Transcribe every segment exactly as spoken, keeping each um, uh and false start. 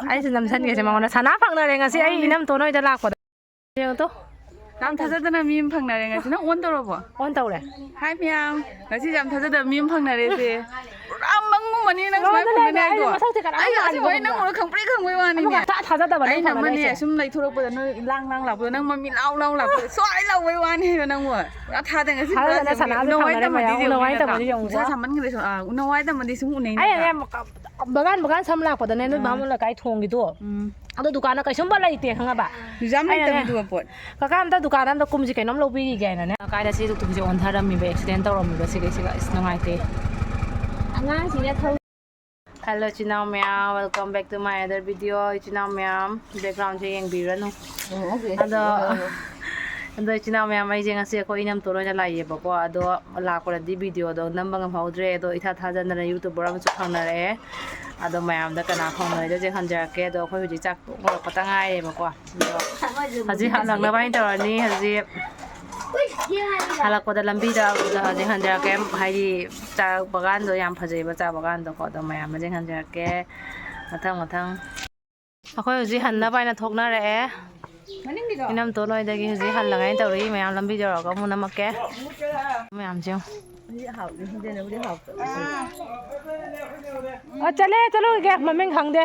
ꯑꯩꯁꯨ ꯅꯝꯁꯟꯒꯦꯁꯦ ꯃꯉꯣꯟꯗ꯫ ꯁꯅꯥ ꯐꯪꯅꯔꯦ ꯉꯁꯤ ꯑꯩ ꯏꯅꯝꯇꯣꯟ ꯍꯣꯏꯗ ꯂꯥꯛꯄꯗ꯫ ꯌꯦꯡꯉꯨ ꯇꯨ꯫ ꯌꯥꯝ ꯊꯥꯖꯗꯅ ꯃꯤ ꯑꯃ ꯐꯪꯅꯔꯦ ꯉꯁꯤ꯫ ꯅꯪ ꯑꯣꯟ ꯇꯧꯔꯕꯣ? ꯑꯣꯟ ꯇꯧꯔꯦ꯫ ꯍꯥꯏ ꯃꯌꯥꯝ, ꯉꯁꯤ ꯌꯥꯝ ꯊꯥꯖꯗꯕ ꯃꯤ ꯑꯃ ꯐꯪꯅꯔꯦꯁꯦ꯫ ꯄꯨꯔꯥ ꯃꯪꯒꯨꯝꯕꯅꯤ ꯅꯪ ꯁꯨꯃꯥꯏꯅ ꯅꯉꯣꯟꯗ ꯐꯪꯒꯅꯤ ꯂꯩꯔꯦ, ꯍꯥꯏꯗꯣ꯫ ꯑꯩ ꯃꯁꯛꯁꯦ ꯀꯅꯥꯝ ꯑꯩ ꯃꯥꯟꯗꯦ ꯑꯁꯦꯡꯕ ꯑꯩ ꯈꯪꯕ꯭ꯔꯥ? ꯅꯪ ꯎꯔ ꯈꯪꯄ꯭ꯔꯦꯛ ꯈꯪꯕꯩ ꯋꯥꯅꯤꯅꯦ꯫ ꯑꯃꯒ ꯊꯥ ꯊꯥꯖꯗꯕꯅꯦ ꯑꯩꯅ ꯐꯪꯅꯔꯦ ꯑꯃꯅꯦ ꯑꯩꯁꯦ꯫ ꯁꯨꯝ ꯂꯩꯊꯣꯔꯛꯄꯗ ꯅꯣꯏ ꯂꯥꯡ ꯂꯥꯡ ꯂꯥꯛꯄꯗꯣ ꯅꯪ ꯃꯃꯤ ꯂꯥꯎ ꯂꯥꯎ ꯂꯥꯎꯕꯗꯣ ꯁ꯭ꯋꯥꯏ ꯂꯥꯎꯕꯩ ꯋꯥꯅꯤ ꯍꯥꯏꯕ ꯅꯪꯕꯨ꯫ ꯄꯨꯔꯥ ꯊꯥꯖꯗꯅ ꯉꯁꯤ ꯄꯨꯔꯥ ꯊꯥꯖꯗꯅ ꯁꯅꯥꯁꯦ ꯅꯣꯡꯃꯩ ꯐꯪꯅꯔꯦ ꯇꯝꯃꯗꯤ ꯃꯌꯥꯝ꯫ ꯌꯦꯡꯉꯨꯅꯦ ꯅꯣꯡꯃꯩ ꯅꯠꯇ꯭ꯔꯥ? ꯇꯝꯃꯗꯤ ꯌꯦꯡꯉꯨ ꯅꯨꯡꯁꯥ ꯄꯨꯔꯥ꯫ ꯁꯥꯃꯟꯈ꯭ꯔꯦ ꯁꯨꯝ, ꯑꯥ, ꯅꯣꯡꯃꯩ ꯇꯝꯃꯗꯤ ꯁꯨꯝ ꯎꯅꯩ ꯑꯩ ꯅꯠꯇ꯭ꯔꯥ? ꯌꯥꯝ ꯕꯒꯥꯟ ꯕꯒꯥꯟ ꯁꯝ ꯂꯥꯛꯄꯗꯅꯦ ꯅꯣꯏ ꯑꯥ꯫ ꯕꯥꯃꯣꯟ ꯂꯩꯀꯥꯏ ꯊꯣꯡꯒꯤꯗꯣ꯫ ꯎꯝ꯫ ꯑꯗꯣ ꯗꯨꯀꯥꯟꯗ ꯀꯩꯁꯨꯝꯕ ꯂꯩꯇꯦ ꯈꯪꯉꯕ? ꯌꯥꯝ ꯑꯩꯅꯅꯦ, ꯂꯩꯇꯕꯅꯦ ꯑꯗꯨꯒ ꯄꯣꯠ꯫ "ꯀꯀꯥ ꯑꯝꯇ ꯗꯨꯀꯥꯟꯗ ꯑꯝꯇ ꯀꯨꯝꯁꯤ ꯀꯩꯅꯣꯝ ꯂꯧꯕꯤꯈꯤꯒꯦ" ꯍꯥꯏꯅꯅꯦ꯫ ꯀꯥꯏꯗ ꯁꯤ ꯇꯨꯛꯇꯨꯛꯁꯦ ꯑꯣꯟꯊꯔꯝꯃꯤꯕ ꯑꯦꯛꯁꯤꯗꯦꯟ ꯇꯧꯔꯝꯃꯤꯕ ꯁꯤꯒꯤ ꯁꯤꯒ ꯑꯁ ꯅꯨꯡꯉꯥꯏꯇꯦ꯫ ꯑꯉꯥꯡꯁꯤꯅ ꯊꯧ- Hello ꯏꯆꯤꯟ ꯏꯅꯥꯎ ꯃꯌꯥꯝ, welcome back to my other video꯫ ꯏꯆꯤꯟ ꯏꯅꯥꯎ ꯃꯌꯥꯝ backgroundꯁꯦ ꯌꯦꯡꯕꯤꯔꯅꯨ꯫ ꯑꯣ, okay꯫ ꯑꯗꯣ, ꯑꯣ, ꯑꯣ꯫ ꯑꯗꯣ ꯏꯆꯤꯟ ꯏꯅꯥꯎ ꯃꯌꯥꯝ ꯑꯩꯁꯦ ꯉꯁꯤ ꯑꯩꯈꯣꯏ ꯏꯅꯝꯇꯣꯟ ꯍꯣꯏꯗ ꯂꯥꯛꯏꯌꯦꯕꯀꯣ꯫ ꯑꯗꯣ ꯂꯥꯛꯄꯗꯗꯤ videoꯗꯣ ꯅꯝꯕ ꯉꯝꯍꯧꯗ꯭ꯔꯦ꯫ ꯑꯗꯣ ꯏꯊꯥ ꯊꯥꯖꯗꯅ YouTuber ꯑꯃꯁꯨ ꯐꯪꯅꯔꯛꯑꯦ꯫ ꯑꯗꯣ ꯃꯌꯥꯝꯗ ꯀꯅꯥ ꯐꯪꯅꯔꯤꯗꯣ ꯆꯦꯛ ꯍꯟꯖꯔꯛꯀꯦ꯫ ꯑꯗꯣ ꯑꯩꯈꯣꯏ ꯍꯧꯖꯤꯛ ꯆꯥꯛ ꯇꯣꯛ ꯂꯣꯏꯔꯛꯄꯇ ꯉꯥꯏꯔꯦꯕꯀꯣ꯫ ꯑꯗꯣ ꯍꯧꯖꯤꯛ ꯍꯜꯂꯛꯅꯕ ꯍꯥꯏꯅ ꯇꯧꯔꯅꯤ꯫ ꯍꯧꯖꯤꯛ ꯍꯜꯂꯛꯄꯗ ꯂꯝꯕꯤꯗ ꯍꯧꯖꯤꯛ ꯍꯟꯖꯔꯛꯀꯦ꯫ ꯍꯥꯏꯗꯤ ꯆꯥ ꯕꯒꯥꯟꯗꯣ ꯌꯥꯝ ꯐꯖꯩꯕ ꯆꯥ ꯕꯒꯥꯟꯗꯣꯀꯣ꯫ ꯑꯗꯣ ꯃꯌꯥꯝ ꯍꯧꯖꯤꯛ ꯍꯟꯖꯔꯛꯀꯦ꯫ ꯃꯊꯪ ꯃꯊꯪ꯫ ꯑꯩꯈꯣꯏ ꯍꯧꯖꯤꯛ ꯍꯟꯅꯕ ꯍꯥꯏꯅ ꯊꯣꯛꯅꯔꯛꯑꯦ꯫ ꯃꯅꯤꯡꯒꯤꯗꯣ? ꯏꯅꯝꯇꯣꯟ ꯍꯣꯏꯗꯒꯤ ꯍꯧꯖꯤꯛ ꯍꯜꯂꯉꯥꯏ ꯇꯧꯔꯛꯏ ꯃꯌꯥꯝ꯫ ꯂꯝꯕꯤꯗ ꯌꯧꯔꯒ ꯑꯃꯨꯛ ꯅꯝꯃꯛꯀꯦ꯫ ꯃꯌꯥꯝꯁꯦ ꯌꯦꯡꯉꯨ꯫ ꯍꯧꯖꯤꯛ ꯍꯥꯎ-, ꯍꯤꯟꯖꯥꯡꯅꯕꯨꯗꯤ ꯍꯥꯎꯇꯕ꯫ ꯑ, ꯆꯠꯂꯦ, ꯆꯠꯂꯨꯈꯤꯒꯦ, ꯃꯃꯤꯡ ꯈꯪꯗꯦ꯫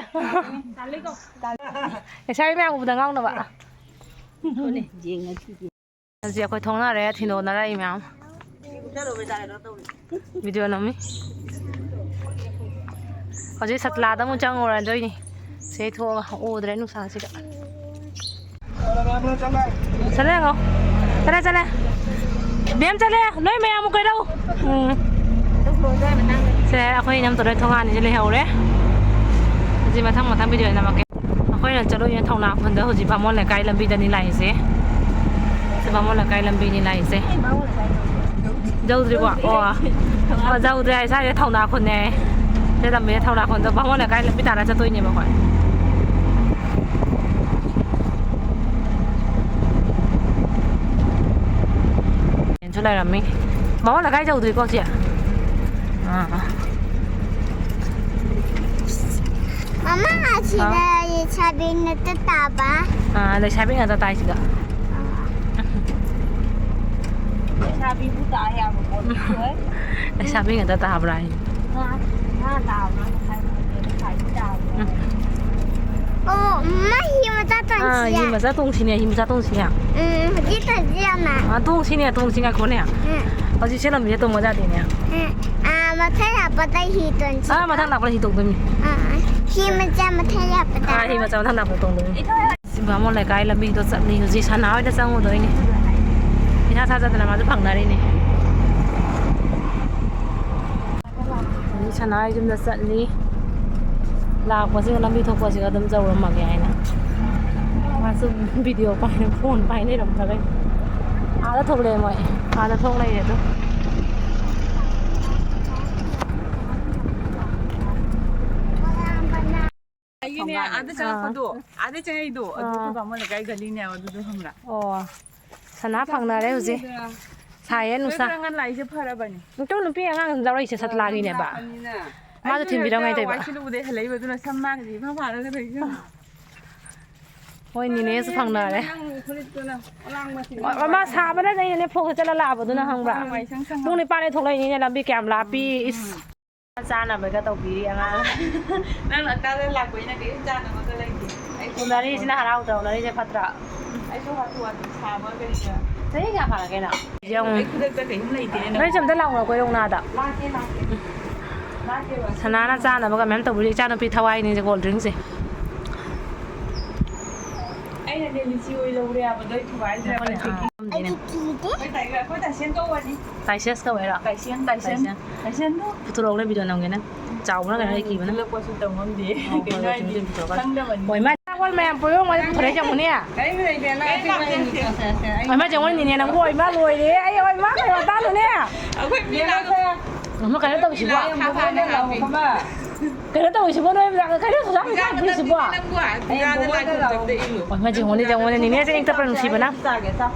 ꯂꯩꯁꯥꯕꯤ ꯃꯌꯥꯝ ꯎꯕꯗ ꯉꯥꯎꯅꯕ꯫ ꯍꯧꯖꯤꯛ ꯑꯩꯈꯣꯏ ꯊꯣꯡꯅꯔꯦ, ꯊꯤꯟꯗꯣꯛꯅꯔꯛꯏ ꯃꯌꯥꯝ꯫ Video ꯅꯝꯃꯤ꯫ ꯍꯧꯖꯤꯛ ꯁꯠꯂꯥꯗ ꯑꯃꯨꯛ ꯆꯪꯉꯨꯔꯗꯣꯏꯅꯤ꯫ ꯁꯤꯗꯩ ꯊꯣꯛꯑꯒ ꯎꯗ꯭ꯔꯦ ꯅꯨꯡꯁꯥꯁꯤꯗ꯫ ꯆꯠꯂꯦ ꯌꯦꯡꯉꯣ꯫ ꯆꯠꯂꯦ, ꯆꯠꯂꯦ꯫ ꯃꯦꯝ ꯆꯠꯂꯦ꯫ ꯅꯣꯏ ꯃꯌꯥꯝ ꯑꯃꯨꯛ ꯀꯣꯏꯔꯛꯎ꯫ ꯎꯝ꯫ ꯁꯦ, ꯑꯩꯈꯣꯏ ꯏꯅꯝꯇꯣꯟ ꯍꯣꯏ ꯊꯣꯡꯒꯥꯟꯁꯤꯗ ꯂꯩꯍꯧꯔꯦ꯫ ꯍꯧꯖꯤꯛ ꯃꯊꯪ ꯃꯊꯪ video ꯅꯝꯃꯛꯀꯦ꯫ ꯑꯩꯈꯣꯏꯅ ꯆꯠꯂꯨꯏꯅ ꯊꯧꯅꯥ ꯈꯨꯟꯗ ꯍꯧꯖꯤꯛ ꯕꯥꯃꯣꯟ ꯂꯩꯀꯥꯏ ꯂꯝꯕꯤꯗꯅꯤ ꯂꯥꯛꯏꯁꯦ꯫ ꯁꯤ ꯕꯥꯃꯣꯟ ꯂꯩꯀꯥꯏ ꯂꯝꯕꯤꯅꯤ ꯂꯥꯛꯏꯁꯦ꯫ ꯌꯧꯗ꯭ꯔꯤꯕꯣ? ꯑꯣ꯫ ꯑꯣ, ꯌꯧꯗ꯭ꯔꯦ꯫ ꯁ꯭ꯋꯥꯏꯁꯦ ꯊꯧꯅꯥ ꯈꯨꯟꯅꯦ꯫ ꯁꯤ ꯂꯝꯕꯤꯁꯦ ꯊꯧꯅꯥ ꯈꯨꯟꯗ ꯕꯥꯃꯣꯟ ꯂꯩꯀꯥꯏ ꯂꯝꯕꯤ ꯇꯥꯟꯅ ꯆꯠꯇꯣꯏꯅꯦꯕ ꯑꯩꯈꯣꯏ꯫ ꯁꯨ ꯂꯩꯔꯝꯃꯤ꯫ ꯕꯥꯃꯣꯟ ꯂꯩꯀꯥꯏ ꯌꯧꯗ꯭ꯔꯤꯀꯣ ꯁꯤ? ꯑꯥ, ꯑꯥ꯫ ꯑꯃ ꯑꯁꯤꯗ ꯂꯩꯁꯥꯕꯤ ꯅꯠꯇ ꯇꯥꯕ꯫ ꯑꯥ, ꯂꯩꯁꯥꯕꯤ ꯉꯥꯛꯇ ꯇꯥꯏ ꯁꯤꯗ꯫ ꯑꯥ꯫ ꯂꯩꯁꯥꯕꯤꯕꯨ ꯇꯥ ꯌꯥꯕ ꯄꯣꯠ ꯅꯠꯇꯦ꯫ ꯂꯩꯁꯥꯕꯤ ꯉꯥꯛꯇ ꯇꯥꯕ꯭ꯔꯥ ꯍꯥꯏ꯫ ꯉꯥ, ꯉꯥ ꯇꯥꯕ꯭ꯔꯥ? ꯂꯩꯁꯥꯕꯤ ꯇꯥꯕ꯭ꯔꯥ? ꯎꯝ꯫ ꯑꯣ, ꯑꯃ ꯍꯤ ꯃꯆꯥ ꯑꯥ, ꯇꯣꯡꯁꯤ ꯍꯤ ꯌꯥ꯫ ꯃꯆꯥ ꯇꯣꯡꯁꯤꯅꯦ, ꯍꯤ ꯃꯆꯥ ꯇꯣꯡꯁꯤꯅꯦ꯫ ꯎꯝ, ꯍꯧꯖꯤꯛ ꯇꯣꯡꯁꯤ ꯌꯥꯝꯅ꯫ ꯑꯥ, ꯇꯣꯡꯁꯤꯅꯦ, ꯇꯣꯡꯁꯤ ꯉꯥꯏꯈꯣꯅꯦ꯫ ꯎꯝ꯫ ꯍꯧꯖꯤꯛ ꯆꯦꯜꯂꯝꯃꯤꯁꯦ ꯇꯣꯡꯕ ꯌꯥꯗꯦꯅꯦ꯫ ꯎꯝ꯫ ꯑꯥ, ꯃꯊꯪ ꯂꯥꯛꯄꯗ ꯍꯤ ꯇꯣꯡꯁꯤ꯫ ꯑꯥ, ꯃꯊꯪ ꯂꯥꯛꯄꯗ ꯍꯤ ꯇꯣꯡꯗꯣꯏꯅꯤ꯫ ꯑꯥ, ꯍꯤ ꯃꯆꯥ ꯃꯊꯪ ꯂꯥꯛꯄꯗ꯫ ꯑꯥ, ꯍꯤ ꯃꯆꯥ ꯃꯊꯪ ꯂꯥꯛꯄꯗ ꯇꯣꯡꯗꯣꯏꯅꯤ꯫ ꯁꯤ ꯕꯥꯃꯣꯟ ꯂꯩꯀꯥꯏ ꯂꯝꯕꯤꯗꯣ ꯆꯠꯂꯤ꯫ ꯍꯧꯖꯤꯛ ꯁꯅꯥ ꯍꯣꯏꯗ ꯆꯪꯉꯨꯗꯣꯏꯅꯤ꯫ ꯄꯩꯁꯥ ꯊꯥꯖꯗꯅ ꯃꯥꯁꯨ ꯐꯪꯅꯔꯤꯅꯤ꯫ ꯍꯧꯖꯤꯛ ꯁꯅꯥ ꯍꯣꯏ ꯌꯨꯝꯗ ꯆꯠꯂꯤ꯫ ꯂꯥꯛꯄꯁꯤꯒ ꯂꯝꯕꯤ ꯊꯣꯛꯄꯁꯤꯒ ꯑꯗꯨꯝ ꯌꯧꯔꯝꯃꯒꯦ ꯍꯥꯏꯅ꯫ ꯃꯥꯁꯨ ꯚꯤꯗꯤꯑꯣ ꯄꯥꯏꯅ ꯐꯣꯟ ꯄꯥꯏ ꯂꯩꯔꯝꯗ꯭ꯔꯦ꯫ ꯑꯥꯗ ꯊꯣꯛꯂꯛꯑꯦ ꯃꯣꯏ꯫ ꯑꯥꯗ ꯊꯣꯛ ꯂꯩꯔꯦ ꯑꯗꯨꯝ꯫ ꯑꯩꯒꯤꯅꯦ, ꯑꯥꯗ ꯆꯪꯉꯛꯄꯗꯣ, ꯑꯥ꯫ ꯑꯥꯗ ꯆꯪꯉꯛꯏꯗꯣ, ꯑꯗꯨ ꯑꯥ꯫ ꯑꯩꯈꯣꯏ ꯕꯥꯃꯣꯟ ꯂꯩꯀꯥꯏ ꯒꯂꯤꯅꯦꯕ, ꯑꯗꯨꯗꯣ ꯈꯪꯕ꯭ꯔꯥ? ꯑꯣ, ꯁꯅꯥ ꯐꯪꯅꯔꯦ ꯍꯧꯖꯤꯛ꯫ ꯁꯥꯏꯌꯦ ꯅꯨꯡꯁꯥ꯫ ꯅꯣꯏ ꯈꯔ ꯉꯟꯅ ꯂꯥꯛꯏꯁꯦ ꯐꯔꯕꯅꯤ꯫ ꯅꯠꯇ꯭ꯔꯣ ꯅꯨꯄꯤ ꯑꯉꯥꯡ ꯂꯧꯔꯛꯏꯁꯦ ꯁꯥꯇꯤꯟ ꯂꯥꯡꯉꯤꯅꯦꯕ? ꯂꯥꯛꯄꯅꯤꯅ꯫ ꯃꯥꯁꯨ ꯑꯩꯁꯨ ꯊꯤꯟꯕꯤꯔꯝꯃꯦ ꯍꯦꯛꯇ ꯇꯧꯕ꯫ ꯋꯥꯏ ꯁꯤꯠꯂꯨꯕꯗꯩ ꯍꯜꯂꯛꯏꯕꯗꯨꯅ ꯁꯝ ꯃꯥꯒꯤꯗꯤ ꯏꯐꯥ ꯐꯥꯔꯒ ꯂꯩꯕ꯫ ꯍꯣꯏ, ꯅꯤꯅꯦꯁꯨ ꯐꯪꯅꯔꯦ꯫ ꯅꯪ ꯐꯨꯔꯤꯠꯇꯨꯅ ꯑꯂꯥꯡꯕꯁꯤꯡ ꯑꯣ, ꯃꯥ ꯁꯥꯕꯅ ꯑꯩꯅꯅꯦ ꯐꯣꯛꯁ ꯆꯠꯂ ꯂꯥꯛꯑꯕꯗꯨꯅ ꯈꯪꯕ꯭ꯔꯥ? ꯎꯝ, ꯋꯥꯏ ꯁꯪ ꯁꯪ꯫ ꯄꯨꯡ ꯅꯤꯄꯥꯟꯗꯩ ꯊꯣꯛꯂꯛꯏꯅꯤꯅꯦ, ꯂꯝꯕꯤ ꯀꯌꯥꯝ ꯂꯥꯞꯄꯤ꯫ ꯎꯝ, ꯏꯁ꯫ ꯎꯝ꯫ ꯆꯥꯅꯕꯒ ꯇꯧꯕꯤꯔꯤ ꯑꯉꯥꯡ꯫ ꯅꯪ ꯑꯀꯥꯗ ꯂꯥꯛꯄꯅꯤꯅ ꯀꯔꯤꯝ ꯆꯥꯅꯕꯒ ꯂꯩꯇꯦ꯫ ꯑꯩꯁꯨ ꯎꯅꯔꯤꯁꯤꯅ ꯍꯔꯥꯎꯗ꯭ꯔꯣ? ꯎꯅꯔꯤꯁꯦ ꯐꯠꯇ꯭ꯔꯥ? ꯑꯩꯁꯨ ꯍꯥꯊꯨ ꯍꯥꯊꯨ ꯁꯥꯕ ꯀꯔꯤꯒ꯫ ꯆꯍꯤ ꯀꯌꯥ ꯐꯥꯔꯒꯦ ꯅꯪ? ꯌꯦꯡꯉꯨ꯫ ꯑꯩ ꯈꯨꯗꯛꯇ ꯀꯩꯝ ꯂꯩꯇꯦꯅꯦ꯫ ꯅꯣꯏꯁꯨ ꯑꯝꯇ ꯂꯥꯛꯑꯣ ꯀꯣꯏꯔꯧ ꯅꯥꯗ꯫ ꯂꯥꯛꯀꯦ, ꯂꯥꯛꯀꯦ꯫ ꯂꯥꯛꯀꯦꯕ꯫ ꯁꯅꯥꯅ ꯆꯥꯅꯕꯒ ꯃꯌꯥꯝ ꯇꯧꯕꯤꯔꯤ꯫ ꯏꯆꯥꯅꯨꯄꯤ ꯊꯋꯥꯏꯅꯤꯁꯦ cold drinkꯁꯦ꯫ ꯑꯩꯅꯅꯦ ꯂꯤꯆꯤ ꯑꯣꯏ ꯂꯧꯔꯦ ꯍꯥꯏꯕꯗꯣ ꯑꯩ ꯊꯨꯒꯥꯏꯗ꯭ꯔꯦꯕ꯫ ꯑꯩꯈꯣꯏꯅ, ꯑꯥ, ꯉꯝꯗꯦꯅꯦ꯫ ꯑꯩꯗꯤ ꯀꯤꯗꯦ꯫ ꯑꯩꯈꯣꯏ ꯇꯥꯏ-, ꯑꯩꯈꯣꯏ ꯇꯥꯏꯁꯦꯟ ꯀꯧꯕꯅꯤ꯫ ꯇꯥꯏꯁꯦꯁ ꯀꯧꯋꯦꯔꯣ? ꯇꯥꯏꯁꯦꯟ, ꯇꯥꯏꯁꯦꯟ꯫ ꯇꯥꯏꯁꯦꯟ꯫ ꯇꯥꯏꯁꯦꯟꯗꯣ꯫ ꯄꯨꯊꯣꯔꯛꯎꯅꯦ, video ꯅꯝꯒꯦꯅꯦ꯫ ꯆꯥꯎꯕ꯭ꯔꯥ ꯀꯩꯅꯣ ꯑꯩ ꯀꯤꯕꯅ꯫ ꯄꯨꯂꯞꯄꯁꯨ ꯇꯧ ꯉꯝꯗꯦ꯫ ꯑꯣ, ꯀꯩꯅꯣ ꯍꯣꯏ, ꯍꯣꯏ, ꯍꯥꯏꯗꯤ ꯆꯨꯝꯃꯤ, ꯆꯨꯝꯃꯤ, ꯆꯨꯝꯃꯤ꯫ ꯈꯪꯗꯕꯅꯤ꯫ ꯍꯣꯏ, ꯃꯥ ꯆꯥꯒꯣꯜ ꯃꯌꯥꯝ ꯄꯨꯔꯛꯑꯣ, ꯃꯥꯁꯦ ꯄꯨꯊꯣꯔꯛꯏꯁꯦ ꯌꯦꯡꯉꯨꯅꯦ꯫ ꯀꯔꯤꯝ ꯂꯩꯇꯦ, ꯅꯪ ꯑꯁꯦꯡꯕ ꯑꯩ ꯅꯨꯡꯁꯤꯔꯛꯁꯦ꯫ ꯑꯩ ꯍꯣꯏ, ꯃꯥ ꯌꯦꯡꯉꯨꯅꯦ, ꯅꯦꯅꯦ, ꯅꯪꯕꯨ ꯍꯣꯏ, ꯃꯥ ꯂꯣꯏꯔꯦ꯫ ꯑꯩ ꯍꯣꯏ, ꯃꯥ ꯀꯩꯅꯣ ꯇꯥꯅꯨꯅꯦ꯫ ꯑꯩꯈꯣꯏ ꯃꯤ ꯂꯥꯛꯑꯣ꯫ ꯑꯃ ꯀꯩꯅꯣ ꯇꯧꯁꯤꯕꯣ꯫ ꯃꯤ ꯂꯥꯛꯑꯣ, ꯐꯥ ꯐꯥ ꯂꯥꯛꯑꯣ꯫ ꯀꯩꯅꯣ ꯇꯧꯔꯤꯁꯤꯕꯣ ꯅꯣꯏ ꯃꯌꯥꯝ? ꯀꯩꯅꯣ ꯁꯨꯖꯥꯛ ꯄꯨꯖꯥ ꯇꯧꯔꯤꯁꯤꯕꯣ? ꯅꯪꯕꯨ ꯄꯨꯖꯥꯗ ꯂꯥꯏ ꯈꯨꯔꯨꯝꯖꯕꯗ ꯏꯜꯂꯨ꯫ ꯍꯣꯏ, ꯃꯥ ꯌꯦꯡꯉꯨꯅꯦ, ꯌꯦꯡꯉꯨꯅꯦ, ꯅꯦꯅꯦꯁꯦ ꯏꯪ ꯇꯞꯄ꯭ꯔꯥ ꯅꯨꯡꯁꯤꯕꯅ? ꯆꯥꯒꯦ, ꯆꯥꯎ꯫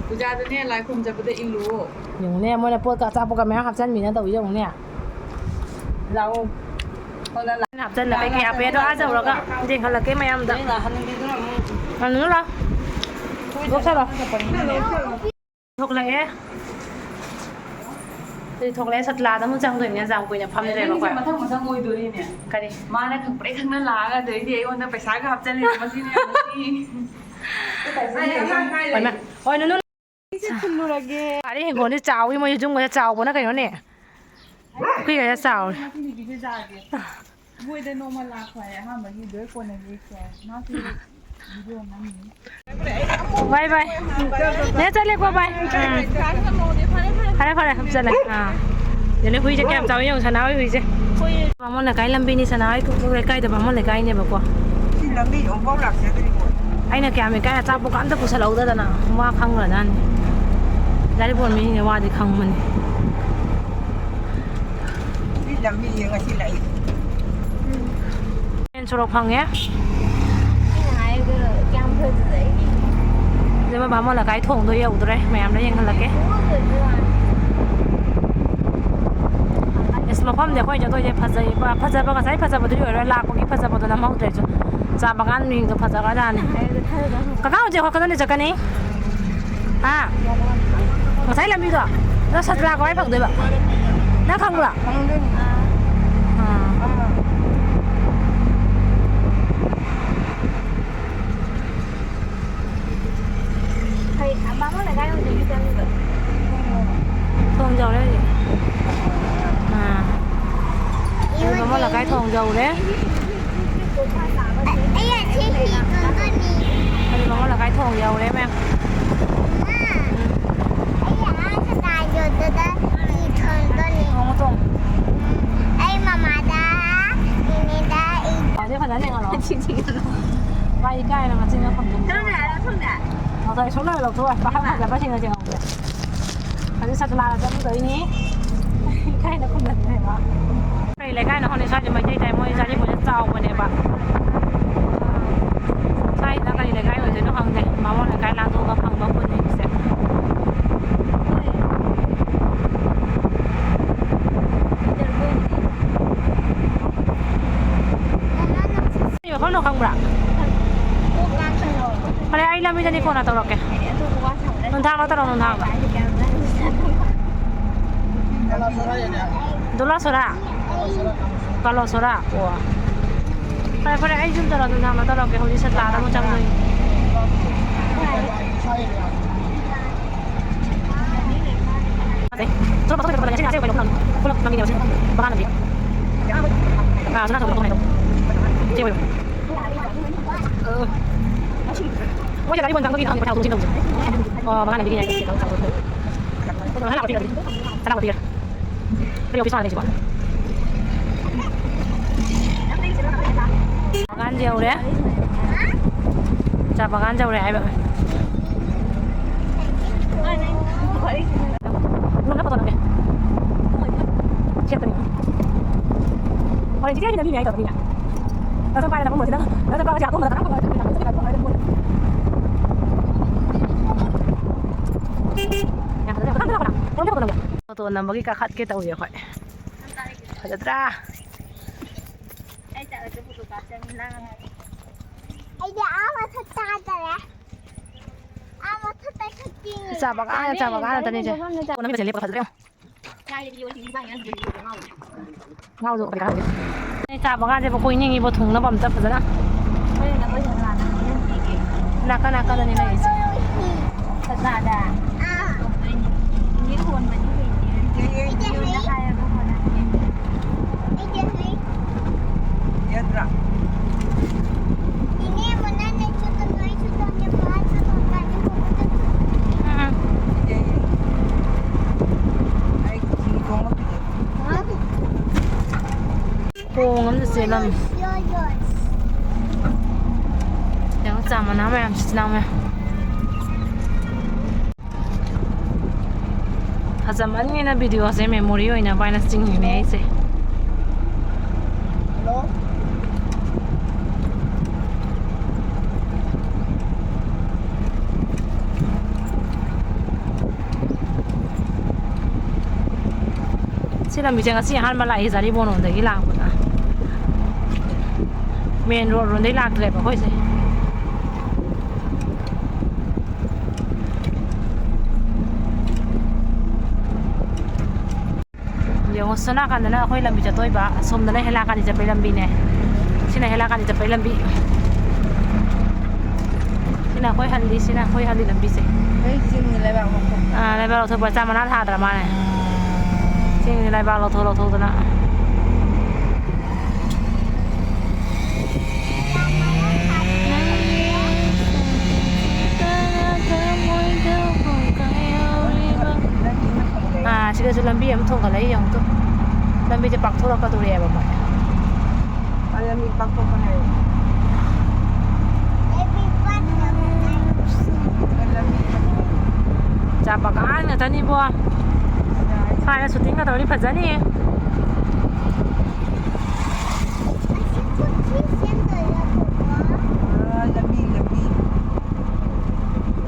ꯄꯨꯖꯥꯗꯅꯦ ꯂꯥꯏ ꯈꯨꯔꯨꯝꯖꯕꯗ ꯏꯜꯂꯨ꯫ ꯌꯦꯡꯉꯨꯅꯦ, ꯃꯣꯏꯅ ꯄꯣꯠꯀ ꯑꯆꯥꯄꯣꯠꯀ ꯃꯌꯥꯝ ꯍꯥꯞꯆꯟꯕꯤꯅ ꯇꯧꯔꯤ ꯌꯦꯡꯉꯨꯅꯦ꯫ ꯂꯥꯛꯑꯣ꯫ ꯍꯣꯏ, ꯂꯥꯛꯑꯣ꯫ ꯍꯥꯞꯆꯜꯂ ꯀꯩꯀꯩ ꯍꯥꯞꯄꯦ ꯑꯗꯣ ꯑꯥ ꯌꯧꯔꯒ ꯌꯦꯡꯍꯜꯂꯛꯀꯦ ꯃꯌꯥꯝꯗ꯫ ꯑꯅꯨ ꯂꯥꯎ꯫ ꯊꯣꯛꯂꯛꯑꯦ꯫ ꯑꯗꯨꯗꯤ ꯊꯣꯛꯂꯛꯑꯦ, ꯁꯠꯂꯥꯗ ꯑꯃꯨꯛ ꯆꯪꯗꯣꯏꯅꯦ, ꯌꯥꯝ ꯀꯨꯏꯅ ꯐꯝꯗ꯭ꯔꯦꯕꯀꯣ꯫ ꯅꯪꯒꯤꯁꯦ ꯃꯊꯪ ꯃꯊꯪ ꯑꯣꯏꯗꯣꯏꯅꯤꯅꯦ꯫ ꯀꯔꯤ? ꯃꯥꯅ ꯈꯪꯄ꯭ꯔꯦꯛ ꯈꯪꯅ ꯂꯥꯛꯑꯒ ꯑꯗꯩꯗꯤ ꯑꯩꯉꯣꯟꯗ ꯄꯩꯁꯥꯒ ꯍꯥꯞꯆꯜꯂꯤꯅꯦ ꯃꯁꯤꯅꯦ ꯃꯁꯤ꯫ ꯍꯣꯏ, ꯃꯥ-, ꯍꯣꯏ, ꯅꯨꯅꯨ꯫ ꯑꯥꯗ ꯍꯤꯡꯒꯣꯜꯗꯤ ꯆꯥꯎꯋꯤ, ꯃꯣꯏ ꯌꯨꯝꯒꯁꯦ ꯆꯥꯎꯕꯅ ꯀꯩꯅꯣꯅꯦ꯫ ꯄꯨꯈ꯭ꯔꯤꯒꯁꯦ ꯆꯥꯎꯔꯦ꯫ ꯃꯣꯏꯗ ꯅꯣꯡꯃ ꯂꯥꯛꯄ ꯍꯥꯏ ꯑꯍꯥꯟꯕꯒꯤ ꯂꯣꯏ ꯀꯣꯟꯅꯒꯤ꯫ ꯃꯥꯁꯨ ꯚꯤꯗꯤꯑꯣ ꯅꯝꯃꯤ꯫ ꯕꯥꯏ ꯕꯥꯏ꯫ ꯅꯦ ꯆꯠꯂꯦꯀꯣ ꯕꯥꯏ꯫ ꯎꯝ꯫ ꯐꯔꯦ ꯐꯔꯦ ꯆꯠꯂꯦ꯫ ꯑꯥ꯫ ꯌꯦꯡꯉꯨꯅꯦ ꯍꯨꯏꯁꯦ ꯀꯌꯥꯝ ꯆꯥꯎꯋꯤ ꯌꯦꯡꯉꯨ ꯁꯅꯥꯍꯣꯏ ꯍꯨꯏꯁꯦ꯫ ꯕꯥꯃꯣꯟ ꯂꯩꯀꯥꯏ ꯂꯝꯕꯤꯅꯤ ꯁꯅꯥꯍꯣꯏ ꯂꯩꯀꯥꯏꯗ ꯕꯥꯃꯣꯟ ꯂꯩꯀꯥꯏꯅꯦꯕꯀꯣ꯫ ꯁꯤ ꯂꯝꯕꯤ ꯑꯃꯨꯛꯐꯥꯎ ꯂꯥꯛꯆꯗ꯭ꯔꯤꯕꯣ꯫ ꯑꯩꯅ ꯀꯌꯥꯝ ꯏꯀꯥꯏ ꯑꯆꯥꯄꯣꯠꯀ ꯑꯝꯇ ꯄꯨꯁꯜꯍꯧꯗꯗꯅ ꯃꯥ ꯈꯪꯈ꯭ꯔꯖꯥꯠꯅꯤ꯫ ꯌꯥꯔꯤꯄꯣꯛ ꯃꯤꯁꯤꯡꯁꯦ ꯋꯥꯗꯤ ꯈꯪꯕꯅꯤ꯫ ꯁꯤ ꯂꯝꯕꯤꯁꯦ ꯉꯁꯤ ꯂꯥꯛꯏ꯫ ꯃꯦꯟ ꯁꯣꯔꯣꯛ ꯐꯪꯉꯦ꯫ ꯑꯩꯅ ꯍꯥꯏꯗꯣ ꯀꯌꯥꯝ ꯐꯖꯩ꯫ ꯑꯗꯨ ꯕꯥꯃꯣꯟ ꯂꯩꯀꯥꯏ ꯊꯣꯡꯗꯣ ꯌꯧꯗ꯭ꯔꯦ, ꯃꯌꯥꯝꯗ ꯌꯦꯡꯍꯜꯂꯛꯀꯦ꯫ ꯑꯁ, ꯃꯐꯝꯗꯤ ꯑꯩꯈꯣꯏ ꯆꯠꯇꯣꯏꯁꯦ ꯐꯖꯩꯕ, ꯐꯖꯕ ꯉꯁꯥꯏ ꯐꯖꯕꯗꯨꯗꯤ ꯑꯣꯏꯔꯣꯏ, ꯂꯥꯛꯄꯒꯤ ꯐꯖꯕꯗꯣ ꯅꯝꯍꯧꯗ꯭ꯔꯦ ꯑꯩꯁꯨ꯫ ꯆꯥ ꯕꯒꯥꯟ ꯃꯤꯡꯗꯣ ꯐꯖꯈ꯭ꯔꯖꯥꯠꯅꯤ꯫ ꯀꯀꯥ ꯍꯧꯖꯤꯛ ꯑꯩꯈꯣꯏ ꯀꯗꯣꯝꯗ ꯆꯠꯀꯅꯤ? ꯍꯥ? ꯉꯁꯥꯏ ꯂꯝꯕꯤꯗꯣ? ꯑꯗꯣ ꯁꯥꯇ꯭ꯔꯥ ꯀꯃꯥꯏꯅ ꯐꯪꯗꯣꯏꯕ? ꯅꯪ ꯈꯪꯕ꯭ꯔꯣ? ꯑꯥ꯫ ꯍꯩ, ꯕꯥꯃꯣꯟ ꯂꯩꯀꯥꯏꯔꯣꯝꯗꯒꯤ ꯆꯪꯉꯤꯕ꯫ ꯊꯣꯡ ꯌꯧꯔꯦ ꯍꯧꯖꯤꯛ꯫ ꯑꯥ꯫ ꯑꯩ ꯕꯥꯃꯣꯟ ꯂꯩꯀꯥꯏ ꯊꯣꯡ ꯌꯧꯔꯦ꯫ ꯑꯩ ꯑꯁꯤ ꯍꯤ ꯇꯣꯡꯗꯣꯏꯅꯤ꯫ ꯑꯩ ꯕꯥꯃꯣꯟ ꯂꯩꯀꯥꯏ ꯊꯣꯡ ꯌꯧꯔꯦ ꯃꯌꯥꯝ꯫ ꯃꯥ, ꯑꯩ ꯑꯥ ꯁꯇꯥꯏ ꯌꯣꯠꯇꯨꯗ ꯍꯤ ꯇꯣꯡꯗꯣꯏꯅꯤ꯫ ꯇꯣꯡꯉꯣ, ꯇꯣꯡꯉꯣ꯫ ꯑꯩ ꯃꯃꯥꯗ, ꯅꯦꯅꯦꯗ, ꯑꯩ ꯃꯥꯁꯦ ꯐꯖꯅ ꯌꯦꯡꯍꯜꯂꯣ꯫ ꯃꯥ ꯏꯀꯥꯏꯅ ꯃꯆꯤꯟꯒ ꯈꯨꯝꯖꯤꯟꯕ꯫ ꯊꯣꯡꯅꯦ ꯍꯥꯏꯔꯣ, ꯊꯣꯡꯅꯦ꯫ ꯉꯁꯥꯏ ꯁꯨꯡꯂꯣꯏ ꯂꯧꯊꯣꯛꯑꯣꯏ꯫ ꯄꯥꯈꯪ ꯐꯖꯕꯁꯤꯡꯅ ꯆꯤꯡꯍꯧꯗꯦ꯫ ꯍꯧꯖꯤꯛ ꯁꯇꯅꯥꯗ ꯆꯪꯗꯣꯏꯅꯤ꯫ ꯏꯀꯥꯏꯅ ꯈꯨꯝꯅꯗ꯭ꯔꯦꯕ꯫ ꯀꯔꯤ ꯂꯩꯀꯥꯏꯅꯣ ꯈꯪꯗꯦ, ꯁ꯭ꯋꯥꯏꯁꯦ ꯃꯩꯇꯩ ꯇꯥꯏ, ꯃꯣꯏ ꯌꯥꯔꯤꯄꯣꯛꯁꯦ ꯆꯥꯎꯕꯅꯦꯕ꯫ ꯁ꯭ꯋꯥꯏꯁꯤꯅ ꯀꯔꯤ ꯂꯩꯀꯥꯏ ꯑꯣꯏꯗꯣꯏꯅꯣ ꯈꯪꯗꯦ꯫ ꯕꯥꯃꯣꯟ ꯂꯩꯀꯥꯏ ꯂꯥꯟꯊꯣꯛꯑꯒ ꯐꯪꯕ ꯈꯨꯟꯅꯤ ꯁꯤꯁꯦ꯫ ꯃꯐꯝꯗꯣ ꯈꯪꯕ꯭ꯔꯥ? ꯐꯔꯦ, ꯑꯩ ꯂꯝꯕꯤꯗꯗꯤ ꯀꯣꯟꯅ ꯇꯧꯔꯛꯀꯦ꯫ ꯅꯨꯡꯗꯥꯡꯗ ꯇꯧꯔꯣ, ꯅꯨꯡꯗꯥꯡꯗ꯫ ꯗꯣꯂꯥ ꯁꯣꯔꯥ? ꯀꯥꯂꯣ ꯁꯣꯔꯥ? ꯑꯣ꯫ ꯐꯔꯦ, ꯐꯔꯦ, ꯑꯩ ꯁꯨꯝ ꯇꯧꯔꯣ, ꯅꯨꯡꯗꯥꯡꯗ ꯇꯧꯔꯛꯀꯦ꯫ ꯍꯧꯖꯤꯛ ꯁꯦꯟꯗ꯭ꯔꯥꯗ ꯑꯃꯨꯛ ꯆꯪꯗꯣꯏꯅꯤ꯫ ꯕꯒꯥꯟꯁꯦ ꯌꯧꯔꯦ꯫ ꯆꯥ ꯕꯒꯥꯟ ꯌꯧꯔꯦ ꯍꯥꯏꯕ꯫ ꯅꯪꯅ ꯐꯣꯇꯣ ꯅꯝꯒꯦ꯫ ꯁꯦꯠꯄꯅꯤ꯫ ꯍꯣꯔꯦꯟ ꯆꯤꯆꯦ ꯑꯩꯒꯤ ꯅꯝꯕꯤꯅꯦ ꯍꯥꯏ ꯇꯧꯕꯅꯤꯅ꯫ ꯅꯪ ꯁꯨꯝ ꯄꯥꯏꯔ ꯅꯝꯃꯝꯃꯣ ꯁꯤꯗ꯫ ꯅꯪ ꯁꯨꯝ ꯄꯥꯏꯔ ꯁꯤ ꯑꯄꯨꯝꯕꯗ ꯀꯅꯥꯝ ꯐꯪꯉꯔꯣꯏ꯫ ꯐꯣꯇꯣ ꯅꯝꯕꯒꯤ ꯀꯥꯈꯠꯀꯦ ꯇꯧꯔꯤ ꯑꯩꯈꯣꯏ꯫ ꯐꯖꯗ꯭ꯔꯥ? ꯑꯩꯗꯤ ꯑꯥ ꯃꯊꯛ ꯇꯥꯗꯔꯦ꯫ ꯑꯥ ꯃꯊꯛꯇ ꯆꯠꯇꯣꯏꯅꯦ꯫ ꯆꯥ ꯕꯒꯥꯟ, ꯆꯥ ꯕꯒꯥꯟ ꯉꯥꯛꯇꯅꯤꯁꯦ꯫ ꯀꯣꯟꯅ ꯃꯤꯒꯁꯦ ꯂꯦꯞꯄ ꯐꯖꯗ꯭ꯔꯦ꯫ ꯉꯥꯎꯗꯣ ꯀꯩꯀꯥ ꯍꯪꯒꯦ꯫ ꯑꯩ ꯆꯥ ꯕꯒꯥꯟꯁꯦ ꯃꯈꯣꯏ ꯅꯤꯡꯉꯤꯕꯣ ꯊꯨꯡꯅꯕ ꯑꯝꯇ ꯐꯖꯅ꯫ ꯅꯥꯀꯟ ꯅꯥꯀꯟꯗꯅꯤ ꯂꯩꯔꯤꯁꯦ꯫ ꯁꯅꯥꯗ꯫ ꯑꯥ꯫ ꯇꯣꯡꯗꯣꯏꯅꯤ꯫ ꯏꯅꯦ ꯍꯣꯟꯕꯅꯤ ꯀꯩꯅꯦ꯫ ꯏꯅꯦ ꯍꯣꯟꯕ ꯍꯣꯟꯅꯕꯅꯦ꯫ ꯌꯦꯠꯇ꯭ꯔꯥ? ꯎꯝ꯫ ꯌꯦ, ꯌꯦ꯫ ꯑꯩ ꯆꯤꯡ ꯇꯣꯡꯉꯛꯈꯤꯒꯦ꯫ ꯈꯣꯡ ꯑꯃꯗ ꯆꯦꯜꯂꯝꯃꯤ꯫ ꯌꯦꯡꯉꯨ, ꯆꯥ ꯃꯅꯥ ꯃꯌꯥꯝ, ꯏꯆꯤꯟ ꯏꯅꯥꯎ ꯃꯌꯥꯝ꯫ ꯐꯖꯃꯟꯒꯤꯅ ꯚꯤꯗꯤꯑꯣꯁꯦ ꯃꯦꯃꯣꯔꯤ ꯑꯣꯏꯅꯕ ꯍꯥꯏꯅ ꯆꯤꯡꯉꯤꯅꯦ ꯑꯩꯁꯦ꯫ ꯁꯤ ꯂꯝꯕꯤꯁꯦ ꯉꯁꯤ ꯑꯍꯥꯟꯕ ꯂꯥꯛꯏ, ꯖꯥꯔꯤꯕꯣꯟ ꯂꯣꯝꯗꯒꯤ ꯂꯥꯛꯄꯗ꯫ ꯃꯦꯟ ꯔꯣꯗ ꯔꯣꯝꯗꯩ ꯂꯥꯛꯇ꯭ꯔꯦꯕ ꯑꯩꯈꯣꯏꯁꯦ꯫ ꯌꯦꯡꯉꯣ, ꯁꯣꯝ ꯅꯥꯀꯟꯗꯅ ꯑꯩꯈꯣꯏ ꯂꯝꯕꯤ ꯆꯠꯇꯣꯏꯕ, ꯑꯁꯣꯝꯗꯅ ꯍꯦꯂꯥꯀꯥꯅꯤ ꯆꯠꯄꯩ ꯂꯝꯕꯤꯅꯦ꯫ ꯁꯤꯅ ꯍꯦꯂꯥꯀꯥꯅꯤ ꯆꯠꯄꯩ ꯂꯝꯕꯤ꯫ ꯁꯤꯅ ꯑꯩꯈꯣꯏ ꯍꯜꯂꯤ, ꯁꯤꯅ ꯑꯩꯈꯣꯏ ꯍꯜꯂꯤ ꯂꯝꯕꯤꯁꯦ꯫ ꯑꯩ ꯆꯤꯡꯒꯤ ꯂꯩꯕꯥꯛ ꯂꯧꯊꯣꯛ- ꯑꯥ, ꯂꯩꯕꯥꯛ ꯂꯧꯊꯣꯛꯄ ꯆꯥ ꯃꯅꯥ ꯊꯥꯗ꯭ꯔ ꯃꯥꯅꯦ꯫ ꯆꯤꯡꯒꯤ ꯂꯩꯕꯥꯛ ꯂꯧꯊꯣꯛ ꯂꯧꯊꯣꯛꯇꯅ꯫ ꯑꯥ, ꯁꯤꯗꯁꯨ ꯂꯝꯕꯤ ꯑꯃ ꯊꯣꯡꯒꯠꯂꯛꯏ ꯌꯦꯡꯉꯨ ꯇꯨ꯫ ꯂꯝꯕꯤꯁꯦ ꯄꯥꯛꯊꯣꯔꯛꯀꯗꯧꯔꯦꯕ ꯃꯣꯏ꯫ ꯑ, ꯂꯝꯕꯤ ꯄꯥꯛꯊꯣꯛꯄꯅꯦ꯫ ꯂꯝꯕꯤ ꯆꯥ ꯕꯒꯥꯟ ꯉꯥꯛꯇꯅꯤꯕꯣ꯫ ꯁ꯭ꯋꯥꯏꯗ ꯁꯨꯇꯤꯡꯒ ꯇꯧꯔꯗꯤ ꯐꯖꯅꯤ꯫ ꯑ, ꯂꯝꯕꯤ, ꯂꯝꯕꯤ꯫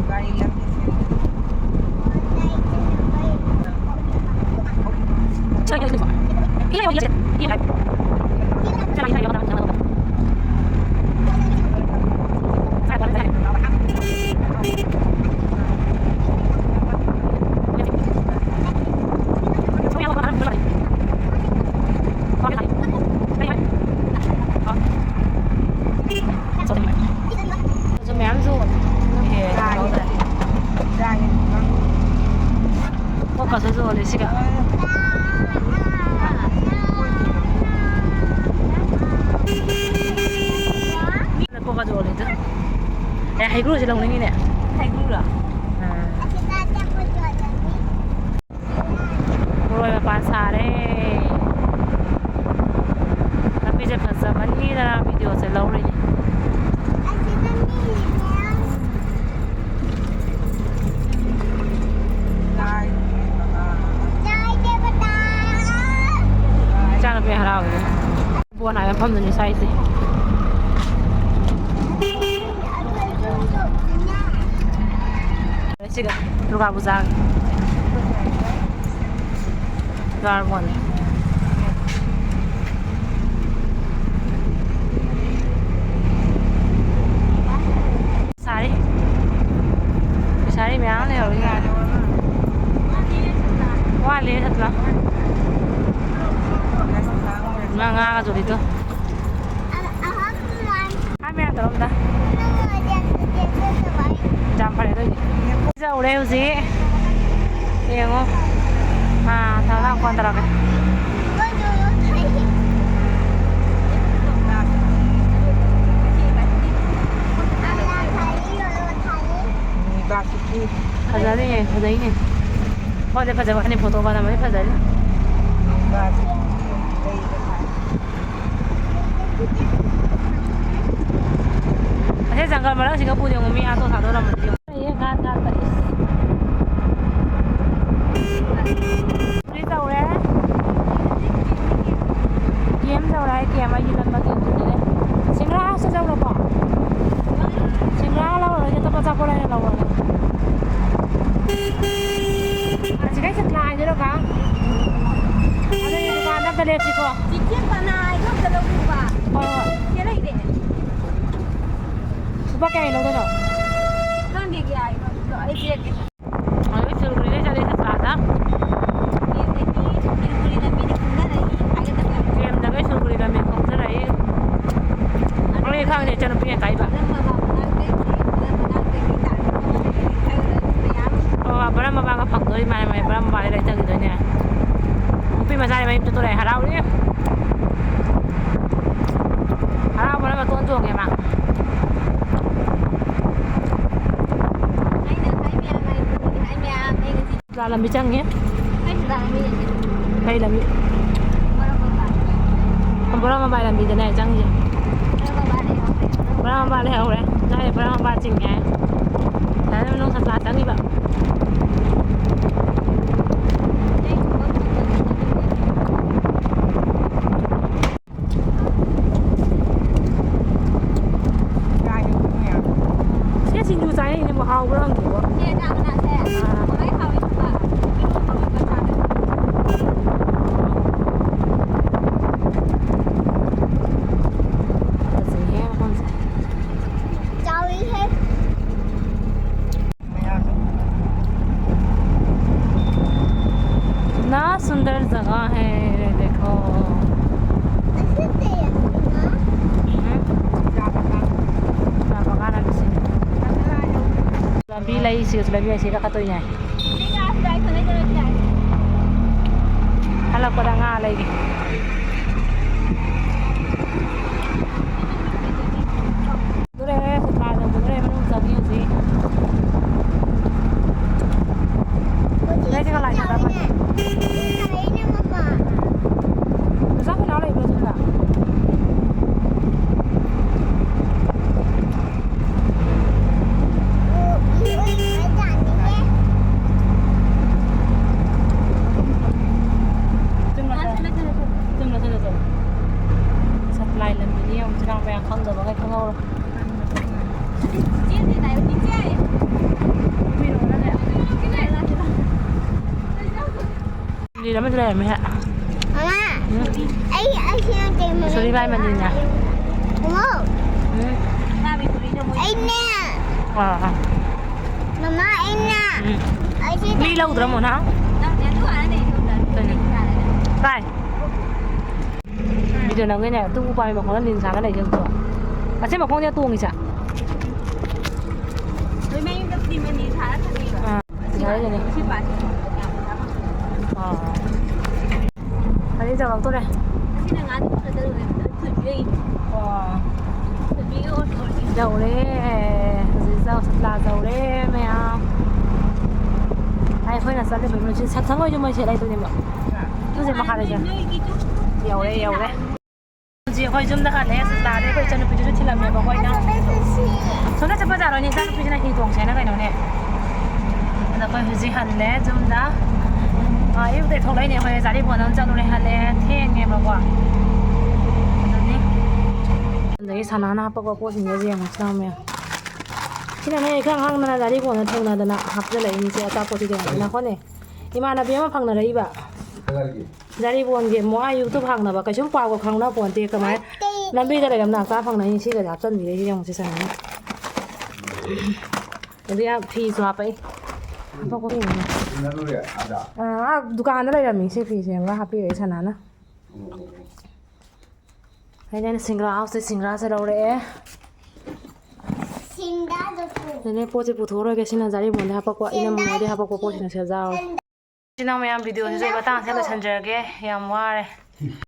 ꯒꯥꯔꯤ ꯂꯝꯕꯤ ꯁꯦꯝꯕ꯫ ꯃꯌꯥꯝ ꯌꯣꯜꯂꯦ꯫ ꯀꯣꯛꯀꯁꯨ ꯌꯣꯜꯂꯦ ꯁꯤꯒ꯫ ꯀꯣꯛꯀ ꯌꯣꯜꯂꯤꯗꯣ꯫ ꯑꯦ, ꯍꯩꯀ꯭ꯔꯨꯁꯦ ꯂꯧꯅꯤꯡꯉꯤꯅꯦ꯫ ꯍꯩꯀ꯭ꯔꯨꯔꯣ? ꯑꯥ꯫ ꯕꯣꯔꯣꯏ ꯃꯄꯥꯟ ꯁꯥꯔꯦ꯫ ꯂꯝꯕꯤꯁꯦ ꯐꯖꯃꯟꯒꯤꯗꯅ ꯚꯤꯗꯤꯑꯣꯁꯦ ꯂꯧꯔꯤꯅꯦ꯫ ꯏꯆꯥꯅꯨꯄꯤ ꯍꯔꯥꯎꯔꯦ꯫ ꯕꯣꯟ ꯍꯥꯏꯕ ꯃꯐꯝꯗꯨꯅꯤ ꯁ꯭ꯋꯥꯏꯁꯦ꯫ ꯁꯤꯒ ꯗꯨꯔꯒꯥ ꯄꯨꯖꯥꯒꯤ ꯗ꯭ꯋꯥꯔ ꯕꯣꯟ꯫ ꯖꯣꯂꯤꯗꯣ꯫ ꯑꯍꯟ ꯃꯌꯥꯝ ꯇꯧꯔꯝꯗ꯫ ꯌꯥꯝ ꯐꯔꯦ ꯑꯗꯨꯗꯤ꯫ ꯌꯧꯔꯦ ꯍꯧꯖꯤꯛ꯫ ꯌꯦꯡꯉꯣ꯫ ꯑꯥ, ꯊꯝꯃꯣ, ꯊꯝꯃꯣ, ꯐꯣꯟ ꯇꯧꯔꯛꯀꯦ꯫ ꯐꯖꯅꯤꯌꯦ, ꯐꯖꯩꯅꯦ꯫ ꯐꯣꯟꯁꯦ ꯐꯖꯕ ꯈꯅꯤ, ꯐꯣꯇꯣ ꯀꯥꯟꯅꯕꯗꯤ ꯐꯖꯅꯤ꯫ ꯑꯁꯤ ꯖꯪꯒꯜ ꯃꯔꯛꯁꯤꯒ ꯄꯨ ꯌꯦꯡꯉꯨ, ꯃꯤ ꯑꯥꯇꯣ ꯊꯥꯗꯣꯔꯝꯕꯗꯤ ꯌꯦꯡꯉꯨ꯫ ꯂꯩꯌꯦ, ꯉꯥ ꯉꯥ ꯇꯧꯔꯤꯁꯦ꯫ ꯄꯨꯔꯤ ꯇꯧꯔꯦ꯫ ꯀꯦꯝ ꯇꯧꯔꯦ, ꯀꯦꯝ ꯑꯩꯒꯤ ꯂꯝꯕꯒꯤ ꯑꯗꯨꯗꯅꯦ꯫ ꯁꯤꯡꯒ꯭ꯔꯥꯁꯨ ꯂꯧꯔꯕꯣ? ꯁꯤꯡꯒ꯭ꯔꯥ ꯂꯧꯔꯔꯣꯏꯒꯦ, ꯑꯇꯣꯞꯄ ꯑꯆꯥꯄꯣꯠ ꯑꯣꯏꯅ ꯂꯧꯔꯒꯦ꯫ ꯑꯁꯤꯗꯩ ꯆꯠꯂꯥ ꯍꯥꯏꯗꯣꯏꯔꯣ, ꯀꯥ? ꯑꯗꯨꯗꯤ ꯗꯨꯀꯥꯟꯗ ꯑꯝꯇ ꯂꯦꯞꯁꯤꯀꯣ꯫ ꯆꯤꯆꯦ ꯄꯅꯥ ꯍꯥꯏꯗꯣ ꯑꯝꯇ ꯂꯧꯕꯤꯌꯨꯕ꯫ ꯍꯣꯏ, ꯍꯣꯏ꯫ ꯁꯤꯗ ꯂꯩꯔꯦ꯫ ꯂꯨꯄꯥ ꯀꯌꯥꯒꯤ ꯂꯧꯗꯣꯏꯅꯣ? ꯈꯪꯗꯦ, ꯀꯌꯥꯒꯤꯅꯣ ꯑꯗꯨꯗꯣ ꯑꯩ ꯄꯤꯔꯛꯀꯦ꯫ ꯍꯧꯖꯤꯛ ꯁꯤꯜꯒ꯭ꯔꯤꯗꯩ ꯆꯠꯂꯦ ꯆꯠꯄꯗ꯫ ꯀꯦꯝꯗꯒꯤ ꯁꯤꯜꯒ꯭ꯔꯤ ꯂꯝꯕꯤꯗ ꯀꯨꯝꯊꯔꯛꯏ ꯍꯥꯏꯒꯗꯕ꯫ ꯀꯦꯝꯗꯒꯤ ꯁꯤꯜꯒ꯭ꯔꯤ ꯂꯝꯕꯤ ꯀꯨꯝꯊꯔꯛꯏ꯫ ꯈꯪꯗꯦ, ꯈꯪꯗꯦ, ꯏꯆꯟꯅꯨꯄꯤꯅ ꯇꯥꯛꯏꯕ꯫ ꯑꯣ, ꯕꯔꯝ ꯃꯕꯥꯒ ꯐꯪꯗꯣꯏ ꯃꯥꯅꯦ, ꯃꯥꯅꯦ, ꯕꯔꯝ ꯃꯕꯥꯗꯤ ꯂꯩꯊꯈꯤꯗꯣꯏꯅꯦ꯫ ꯅꯨꯄꯤ ꯃꯆꯥꯅꯤ ꯃꯌꯨꯝ ꯆꯠꯇꯣꯔꯦ, ꯍꯔꯥꯎꯔꯤ꯫ ꯍꯔꯥꯎꯕꯅ ꯃꯇꯣꯟ ꯆꯣꯡꯉꯦ ꯃꯥ꯫ ꯑꯩꯅ ꯍꯥꯏ ꯃꯌꯥꯝ ꯍꯥꯏ, ꯍꯥꯏ ꯃꯌꯥꯝ ꯑꯩ ꯉꯁꯤ ꯆꯥ ꯂꯝꯕꯤ ꯆꯪꯉꯦ꯫ ꯑꯩ ꯆꯥ ꯂꯝꯕꯤ ꯆꯪꯉꯦ꯫ ꯀꯩ ꯂꯝꯕꯤ? ꯕꯣꯔꯥ ꯃꯄꯥ꯫ ꯕꯣꯔꯥ ꯃꯄꯥ ꯂꯝꯕꯤꯗꯅꯦ ꯆꯪꯉꯤꯁꯦ꯫ ꯕꯣꯔꯥ ꯃꯄꯥ ꯂꯩꯍꯧꯔꯦ꯫ ꯕꯣꯔꯥ ꯃꯄꯥ ꯂꯩꯍꯧꯔꯦ꯫ ꯉꯁꯥꯏ ꯕꯣꯔꯥ ꯃꯄꯥ ꯆꯤꯡꯉꯦ ꯍꯥꯏ꯫ ꯐꯖꯅ ꯃꯅꯨꯡ ꯁꯥ ꯆꯥ ꯆꯪꯉꯤꯕ꯫ ꯁꯦ ꯁꯤꯡꯖꯨ ꯆꯥꯅꯩꯅꯦꯕꯨ ꯍꯥꯎꯕ꯭ꯔꯥ ꯍꯪꯒꯦꯀꯣ꯫ ꯁꯦ ꯆꯥ ꯃꯅꯥꯁꯦ꯫ ꯑꯥ꯫ ꯀꯃꯥꯏ ꯍꯥꯎꯏ ꯈꯪꯕ꯭ꯔꯥ? ꯏꯔꯣꯟꯕꯒꯨꯝꯕ ꯆꯥꯅꯩ꯫ ꯐꯖꯩꯍꯦ ꯃꯐꯝꯁꯦ꯫ ꯆꯥꯎꯏꯍꯦ꯫ कितना सुंदर जगह है, देखो। ꯂꯝꯕꯤ ꯂꯩ, ꯁꯤꯒꯁꯨ ꯂꯩꯕ ꯌꯥꯏ, ꯁꯤ ꯀꯥꯈꯠꯇꯣꯏꯅꯦ꯫ ꯍꯜꯂꯛꯄꯗ ꯉꯥ ꯂꯩꯒꯦ꯫ ꯗꯣꯔꯦ, ꯁꯤꯇꯥ ꯌꯧꯒꯗꯣꯔꯦ, ꯃꯅꯨꯡ ꯆꯪꯉꯤ ꯍꯧꯖꯤꯛ꯫ ꯂꯩꯁꯦ ꯀꯅꯥꯏ ꯁꯥꯟꯅꯕ? ꯅꯆꯥ ꯍꯨꯏꯅꯥꯎ ꯂꯩꯕ꯭ꯔꯣ ꯁꯤꯗ? ꯆꯨꯝꯅ ꯆꯠꯂꯣ, ꯆꯨꯝꯅ ꯆꯠꯂꯣ, ꯆꯠꯂꯣ꯫ ꯁꯄ꯭ꯂꯥꯏ ꯂꯝꯕꯤꯅꯤ ꯌꯦꯡꯉꯨ, ꯆꯤꯅꯥꯎ ꯃꯌꯥꯝ ꯈꯪꯗꯕꯈꯩ ꯈꯪꯍꯧꯔꯣ꯫ ꯃꯟꯗꯤꯔ ꯑꯃꯁꯨ ꯂꯩꯔꯝꯃꯦ ꯍꯦꯛ꯫ ꯃꯃꯥ, ꯎꯝ꯫ ꯑꯩ, ꯑꯩ ꯁꯤ ꯅꯠꯇꯦ, ꯃꯃꯥ꯫ ꯁꯣꯔꯤ ꯃꯥꯏ ꯃꯟꯗꯤꯔꯅꯦ꯫ ꯏꯕꯨꯡꯉꯣ꯫ ꯎꯝ꯫ ꯑꯩꯅꯦ꯫ ꯑꯥ, ꯑꯥ꯫ ꯃꯃꯥ, ꯑꯩꯅꯦ꯫ ꯎꯝ꯫ ꯑꯩ ꯁꯤ ꯃꯤ ꯂꯧꯗ꯭ꯔꯣ, ꯃꯣꯅꯥ? ꯀꯩꯅꯣ? ꯀꯥꯏ? ꯚꯤꯗꯤꯑꯣ ꯅꯝꯒꯦꯅꯦ, ꯇꯨ ꯎꯄꯥꯝꯕꯤ ꯃꯈꯣꯡꯗ ꯂꯤꯟ ꯁꯥꯒ ꯂꯩꯁꯦ ꯎꯗ꯭ꯔꯣ? ꯑꯁꯤ ꯃꯈꯣꯡꯗ ꯇꯣꯡꯉꯤꯁꯦ? ꯅꯣꯏ ꯃꯌꯨꯝꯗ ꯐꯤ ꯃꯅꯤ ꯁꯥꯔ ꯊꯝꯃꯤꯕ? ꯑꯥ, ꯁꯤ ꯁꯥꯔ ꯊꯝꯃꯤ꯫ ꯁꯤ ꯄꯥꯔꯇꯤ ꯌꯥꯝ ꯁꯥꯕ꯫ ꯑꯥ꯫ ꯑꯗꯩ ꯆꯥꯎꯔꯛꯇꯣꯔꯦ꯫ ꯉꯁꯤꯅ ꯉꯥ ꯊꯣꯡꯕ ꯆꯠꯂꯨꯔꯦ꯫ ꯊꯣꯏꯕꯤ ꯍꯣꯏꯒꯤ꯫ ꯑꯣ꯫ ꯊꯣꯏꯕꯤꯒꯤ ꯑꯣꯇꯣ ꯑꯣꯏꯔꯗꯤ꯫ ꯌꯧꯔꯦ꯫ ꯍꯧꯖꯤꯛ ꯆꯥꯎ-, ꯁꯤꯞꯂꯥ ꯌꯧꯔꯦ ꯃꯌꯥꯝ꯫ ꯑꯩꯈꯣꯏꯅ ꯆꯠꯂꯤꯕ ꯃꯣꯏꯁꯤ ꯁꯛꯁꯪ ꯍꯣꯏꯁꯨ ꯃꯣꯏ ꯁꯤꯗ ꯂꯩꯗꯣꯏꯅꯦꯕ꯫ ꯇꯨꯁꯦ ꯃꯈꯥꯗꯁꯦ꯫ ꯌꯧꯔꯦ, ꯌꯧꯔꯦ꯫ ꯍꯧꯖꯤꯛ ꯑꯩꯈꯣꯏ ꯌꯨꯝꯗ ꯍꯜꯂꯦ, ꯁꯤꯁꯂꯥꯗꯤ ꯑꯩꯈꯣꯏ ꯏꯆꯟꯅꯨꯄꯤꯗꯨꯁꯨ ꯊꯤꯜꯂꯝꯃꯦꯕꯀꯣ ꯑꯩꯅ꯫ ꯁꯣꯝꯗ ꯆꯠꯄ ꯌꯥꯔꯣꯏꯅꯦ, ꯏꯆꯥꯅꯨꯄꯤꯁꯤꯅ ꯍꯤ ꯇꯣꯡꯁꯦꯅ ꯀꯩꯅꯣꯅꯦ꯫ ꯑꯗ ꯑꯩꯈꯣꯏ ꯍꯧꯖꯤꯛ ꯍꯜꯂꯦ ꯌꯨꯝꯗ꯫ ꯑꯥ, ꯑꯌꯨꯛꯇꯩ ꯊꯣꯛꯂꯛꯏꯅꯦ ꯑꯩꯈꯣꯏ, ꯖꯥꯔꯤꯕꯣꯟ ꯑꯃ ꯆꯠꯂꯨꯔꯦ ꯍꯜꯂꯦ, ꯊꯦꯡꯉꯦꯕꯀꯣ꯫ ꯑꯗꯨꯅꯤ꯫ ꯑꯗꯒꯤ ꯁꯅꯥꯅ ꯍꯥꯞꯄꯛꯄ ꯄꯣꯠꯁꯤꯡꯁꯦ ꯌꯦꯡꯉꯨ ꯁꯤꯅ ꯃꯌꯥꯝ꯫ ꯁꯤꯅꯅꯦ ꯏꯈꯪ ꯈꯪꯗꯅ ꯖꯥꯔꯤꯕꯣꯟꯗ ꯊꯦꯡꯅꯗꯅ ꯍꯥꯞꯆꯜꯂꯛꯏꯅꯤꯁꯦ, ꯑꯆꯥꯄꯣꯠꯁꯤꯗꯤ ꯌꯦꯡꯉꯨ꯫ ꯉꯥꯏꯈꯣꯅꯦ꯫ ꯏꯃꯥꯟꯅꯕꯤ ꯑꯃ ꯐꯪꯅꯔꯛꯏꯕ꯫ ꯀꯗꯥꯏꯒꯤ? ꯖꯥꯔꯤꯕꯣꯟꯒꯤ ꯃꯣꯏ YouTube ꯍꯥꯡꯅꯕ, ꯀꯩꯁꯨꯝ ꯄꯥꯎꯒ ꯈꯪꯅ ꯄꯣꯟꯇꯦ꯫ ꯀꯃꯥꯏ ꯂꯝꯕꯤꯗ ꯂꯩꯔꯝ ꯅꯥꯛꯇ ꯐꯪꯅꯩ? ꯁꯤꯒꯗꯤ ꯍꯥꯞꯆꯟꯕꯤꯔꯛꯏꯁꯦ ꯌꯦꯡꯉꯨ ꯁꯤ ꯁꯅꯥꯅ꯫ ꯑꯗꯨ ꯌꯥꯝ ꯐꯤꯁꯨ ꯍꯥꯞꯄꯛꯏ꯫ ꯍꯥꯞꯄꯛꯄ ꯌꯦꯡꯉꯨ꯫ ꯊꯦꯡꯅꯔꯨꯔꯦ ꯑꯥꯗ? ꯑꯥ, ꯑꯥ, ꯗꯨꯀꯥꯟꯗ ꯂꯩꯔꯝꯃꯤ ꯁꯤ ꯐꯤꯁꯦ ꯌꯦꯡꯉꯨ, ꯍꯥꯞꯄꯤꯔꯛꯏ ꯁꯅꯥꯅ꯫ ꯑꯣ, ꯑꯣ, ꯑꯣ꯫ ꯑꯩꯅ, ꯑꯩꯅ ꯁꯤꯡꯒ꯭ꯔꯥ ꯍꯥꯎꯁꯇꯩ ꯁꯤꯡꯒ꯭ꯔꯥꯁꯦ ꯂꯧꯔꯛꯑꯦ꯫ ꯁꯤꯡ ꯑꯗꯨꯅꯦ ꯄꯣꯠꯁꯦ ꯄꯨꯊꯣꯛꯑꯔꯣꯏꯒꯦ꯫ ꯁꯤꯅ ꯖꯥꯔꯤꯃꯣꯟꯗ ꯍꯥꯄꯛꯄ, ꯏꯅꯝꯃꯗꯤ ꯍꯥꯄꯛꯄ ꯄꯣꯠꯁꯤꯡꯁꯦ ꯌꯥꯎꯔꯦ꯫ ꯏꯆꯤꯟ ꯏꯅꯥꯎ ꯃꯌꯥꯝ, ꯚꯤꯗꯤꯑꯣꯁꯤꯁꯨ ꯃꯇꯥꯡ ꯑꯁꯤꯗ ꯂꯣꯏꯁꯤꯟꯖꯔꯒꯦ꯫ ꯌꯥꯝ ꯋꯥꯔꯦ꯫